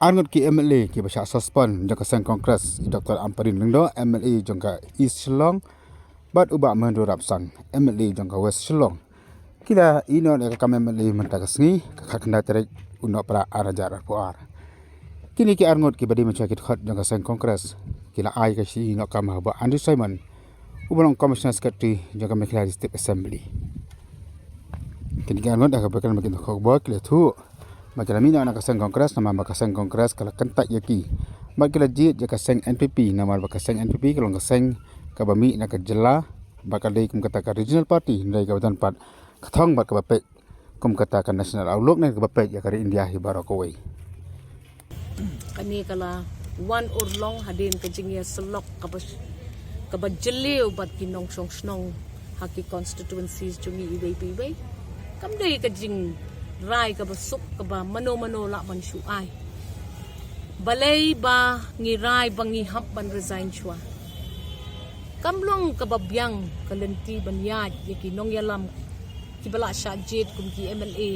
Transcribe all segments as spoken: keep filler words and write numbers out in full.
Arngut ki M L A kiba shah suspend jong ka seng Congress, i Doctor Ampareen Lyngdoh, M L A jong ka East Shillong, bad u Bah Mahendra Rabsang, M L A jong ka West Shillong, ki la ïehnoh ïa ka kam M L A mynta ka sngi, ka khatkhyndai tarik u Nohprah ar hajar arphew ar. Kine ki arngut kiba dei mynshuwa ki dkhot jong ka seng Congress ki la ai ka shi ïehnoh kam ha u Bah Andrew Simon, uba long Commissioner Secretary jong ka Meghalaya District Assembly. Kine ki arngut ha kaba kren bad ki nongthoh khubor ki la ïathuh ba ki la mih noh na ka seng Congress namar ba ka seng Congress ka la kyntait ïa ki, bad ki la jied ïa ka seng N P P namar ba ka seng N P P ka long ka seng kaba mih na ka jylla, bad ka dei kum kata ka regional party, hynrei kaba don pat ka thong bad kaba peit kum kata ka national outlook ne kaba peit ïa ka ri India hi baroh kawei. Kane ka la wan urlong hadien ka jingïasyllok kaba, kaba jylliew bad ki nongshong shnong ha ki constituencies jong ngi iwei pa iwei. Kam dei ka jingrai kaba suk kaba mano mano lah ban shu ai. Balei ba ngi rai ba ngi hap ban resign shuwa? Kam long kaba biang ka lynti ban ïaid ïa ki nongïalam kiba la shah jied kum ki M L A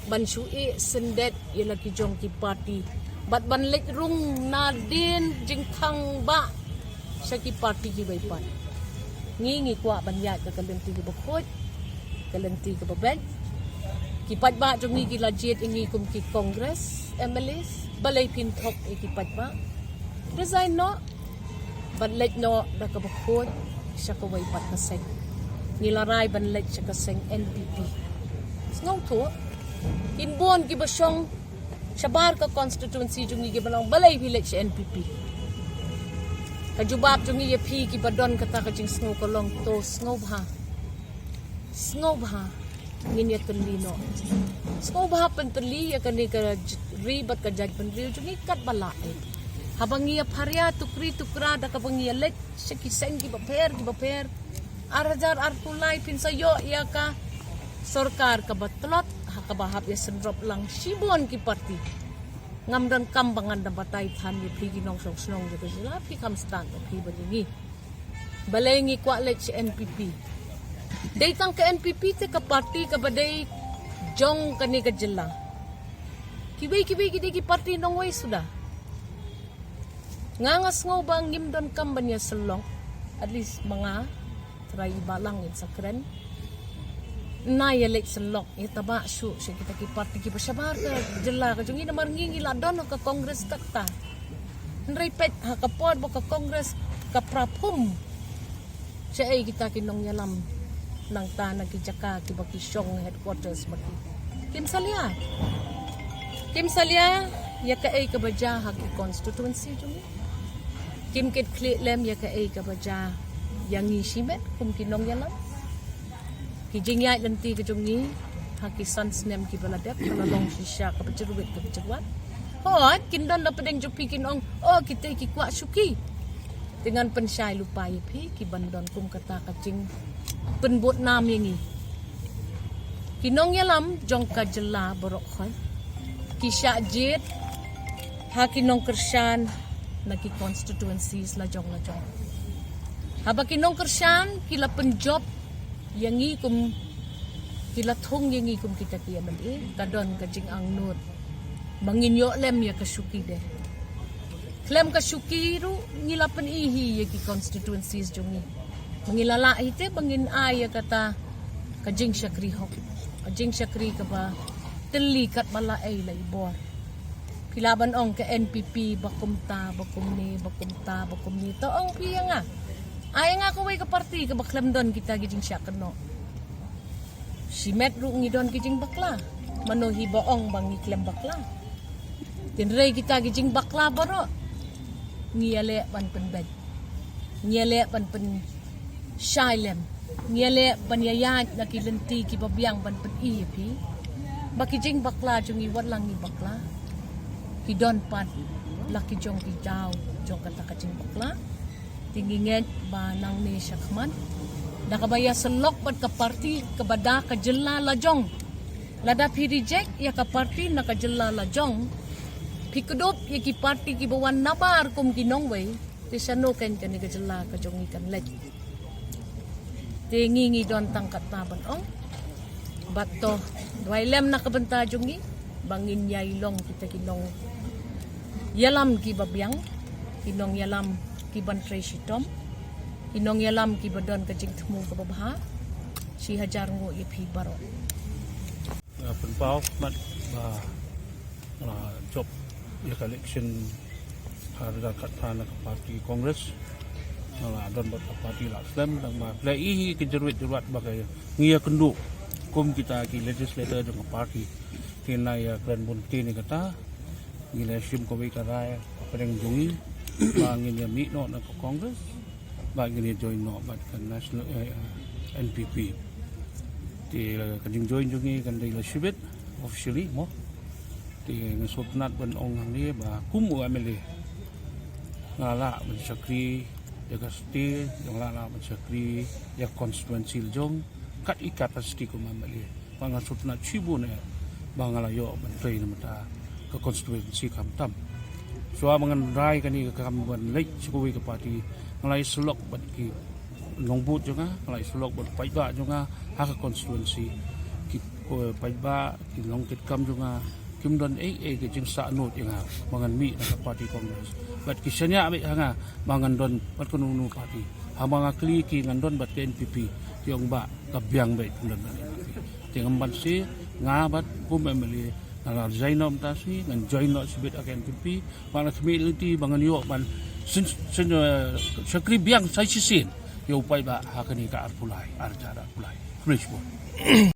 ban shu ïeh syndet ïa la ki jong ki party bad ban leit rung nadien jingkhang bah sha ki party kiwei pat. Ngi, ngi kwah ban ïaid ka lynti kaba khuid, ka lynti kaba beit. Ki paidbah jong ngi ki la jied ïa ngi kum ki Congress M L As, balei phin thok ïa ki paidbah? Resign noh bad leit noh da kaba khuid sha kawei pat ka seng. Ngi la rai ban leit sha ka seng N P P. Sngewthuh, kin bun kiba shong shabar ka constituency jong ngi kiba long, balei phi leit sha N P P? Ka jubab jong ngi ïa phi kiba don kata ka jingsngew ka long, to sngewbha, sngewbha, ngin ïatylli noh. Sngewbha pyntylli ïa kane ka j-, ri bad ka jaitbynriew jong ngi katba lah eh. Haba ngi ïapharia tukri tukra da kaba ngi ïaleit sha ki seng kiba pher kiba pher, ar hajar arphew lai phin sa ïoh ïa ka sorkar kaba tlot, ha kaba hap ïasynrop lang shibun ki party. Ngam donkam ba ngan da batai than ïa phi ki nongshong shnong jong ka jylla, phi kham stad ba phi bad ïa ngi. Balei ngi kwah leit sha N P P? Dei tang ka N P P te ka party kaba dei jong kane ka jylla. Kiwei kiwei ki dei ki party nongwei suda. Nga, nga sngew ba ngim donkam ban ïasyllok, at least ma nga, trai i Bah Lang in sa kren. Nga ïaleit syllok, ïa taba shuh sha kita ki party kiba shabar ka jylla ka jong ngi, namar ngi ngi la don ha ka Congress katta. Hynrei peit ha ka por ba ka Congress ka pra phum, shaei kita ki nongïalam nangta na ki jaka kiba ki shong headquarters ba ki, kim salia, kim salia ïa kaei kaba jia ha ki constituency jong ngi. Kim kit khlieh lem ïa kaei kaba jia ïa ngi shimet kum ki nongïalam. Ki jingïaid lynti ka jong ngi ha ki san snem kiba la dep ka la long shisha kaba jyrwit kaba jyrwat. Hooid, kin don da pdeng jong phi kin ong, oh, kita ki kwah shuki. Te ngan pynshai lypa ïa phi, ki ban don kum kata ka jingpynbud nam ïa ngi. Ki nongïalam jong ka jylla baroh khoit ki shah jied ha ki nongkyrshan na ki constituencies lajong lajong. Haba ki nongkyrshan ki la pynjop ïa ngi kum, ki la thung ïa ngi kum kita ki M L A, ka don ka jingangnud ba ngin ïoh lem ïa ka shuki de. Khlem ka shuki ruh ngi la pyni hi ïa ki constituencies jong ngi. Ba ngi la lah hi te ba ngin ai ïa kata ka jingshakri hok, ka jingshakri kaba tylli katba la ei la i bor. Phi lah ban ong ka N P P ba kumta ba kumne, ba kumta ba kumne. To ong phi ïa nga, ai ïa nga kawei ka party kaba khlem don kita ki jingshah kynnoh. Shimet ruh ngi don ki jingbakla. Mano hi ba ong ba ngi khlem bakla? Tynrai kita ki jingbakla baroh ngi ïaleh ban pynbeit, ngi ïaleh ban pynshai lem, ngi ïaleh ban ïaid na ki lynti kiba biang ban pyni ïa phi ba ki jingbakla jong ngi, wat la ngi bakla, ki don pat la ki jong ki daw jong kata ka jingbakla. Te ngi ngeit ba nangne shakhmat, da kaba ïasyllok bad ka party kaba da ka jylla lajong, lada phi reject ïa ka party na ka jylla lajong, phi kdup ïa ki party kiba wan nabar kum ki nongwei, te shano kein kane ka jylla ka jong ngi kan leit? Te ngi ngi don tang katba ban ong. Bad to duwai lem na ka bynta jong ngi ba ngin ïai long kita ki nong Ïalam kiba biang, ki nongïalam kiban trei shitom, ki nongïalam kiba don ka jingthmu kaba bha, shi hajar nguh ïa phi baroh. Nga pynpaw mat ba nga la jop ïa ka election ha hajar khatphra na ka party Congress. Nga la don bad ka party la slem, tang ba phi la i hi ka jyrwit jyrwat ba ka ngi ïa kynduh kum kita ki legislator jong ka party. Te na ïa kren bun te ne kata, ngi la shim kawei ka rai hapdeng jong ngi ba ngin ïa mih noh na ka Congress, ba ngin ïa join noh bad ka National, eh, eh, N P P. Te, eh, ka jingjoin jong ngi kan dei la shibit officially mo. Te nga sngewtynnat ban ong hangne ba kum u M L A nga lah ban shakri ïa ka state, nga lah ban shakri ïa ka constituency la jong, kat i capacity kum M L A. Ba nga sngewtynnat shibun eh ba nga la ïoh ban trei na bynta ka constituency khamtam. Shuwa ba ngan rai kane ka kam ban leit sha kawei ka party, nga la ïasyllok bad ki nongbud jong nga, nga la ïasyllok bad paidbah jong nga ha ka constituency. Ki, eh, paidbah, ki nongkitkam jong nga kim don ei ei ka jingsahnud ïa nga ba ngan mih na ka party Congress. Bad ki shaniah beit ha nga ba ngan don bad kano kano party. Haba nga kylli ki ngan don bad ka N P P, ki ong ba ka biang beit, ngan don bad N P P. Te ngam banse, nga bad kum M L A nga la resign noh mynta shi, ngan join noh shibit ha ka N P P. Ba nga khmih lynti ba ngan ïoh ban syn, syn, eh, shakri biang sa shisien ïa u paidbah ha kane ka arphew lai, ar hajar arphew lai. Khublei shibun.